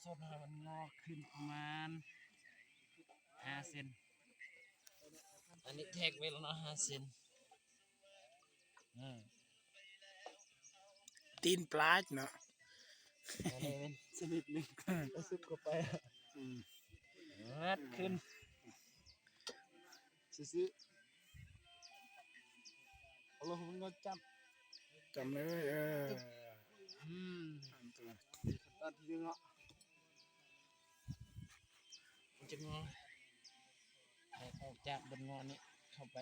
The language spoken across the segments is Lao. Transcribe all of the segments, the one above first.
ທົດໃຫ້ມັນງໍຂຶ້ນປະມານຫ້າເຊັນ. ອັນນີ້ແທກໄວ້ແລ້ວເນາະ ຫ້າເຊັນ. ເອີ ຕີນປາເນາະ ອັນນີ້ແມ່ນຊະນິດໜຶ່ງ ແລ້ວຊຸບເຂົ້າໄປ ອືມ ງາດຂຶ້ນຊື່ໆ. ເອົາລົງ ມັນກໍຈັບ ຈັບເລີຍ ເອີ ອືມ ຂັ້ນຕອນທີໜຶ່ງເນາະ ມັນຈະງໍ ແທກອອກຈາກບົນງໍນີ້ເຂົ້າໄປ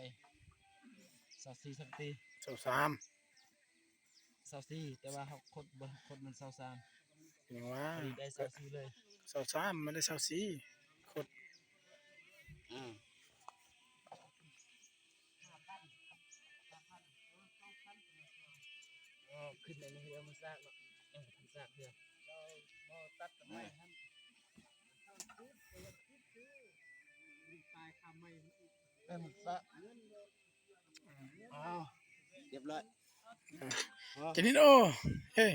ຊາວສີ່ຊັງຕີ ຊາວສາມ ຊາວສີ່ ແຕ່ວ່າເຮົາຄົດ ບໍ່ຄົດມັນຊາວສາມ ຍັງວ່າ ພໍດີໄດ້ຊາວສີ່ເລີຍ ຊາວສາມ ມັນໄດ້ຊາວສີ່ ຄົດ ອືມ ເອີ ຂຶ້ນໄດ້ເທື່ອມາສາກເນາະ ຍັງບໍ່ທັນສາກເທື່ອ ເຈົ້າບໍ່ຕັດຕົ້ນໄມ້ຫັ້ນ ເອີ ມັນສາກ ອ້າວ ຮຽບຮ້ອຍ ອືມ ຈະນິດ ໂອ້ ເອີ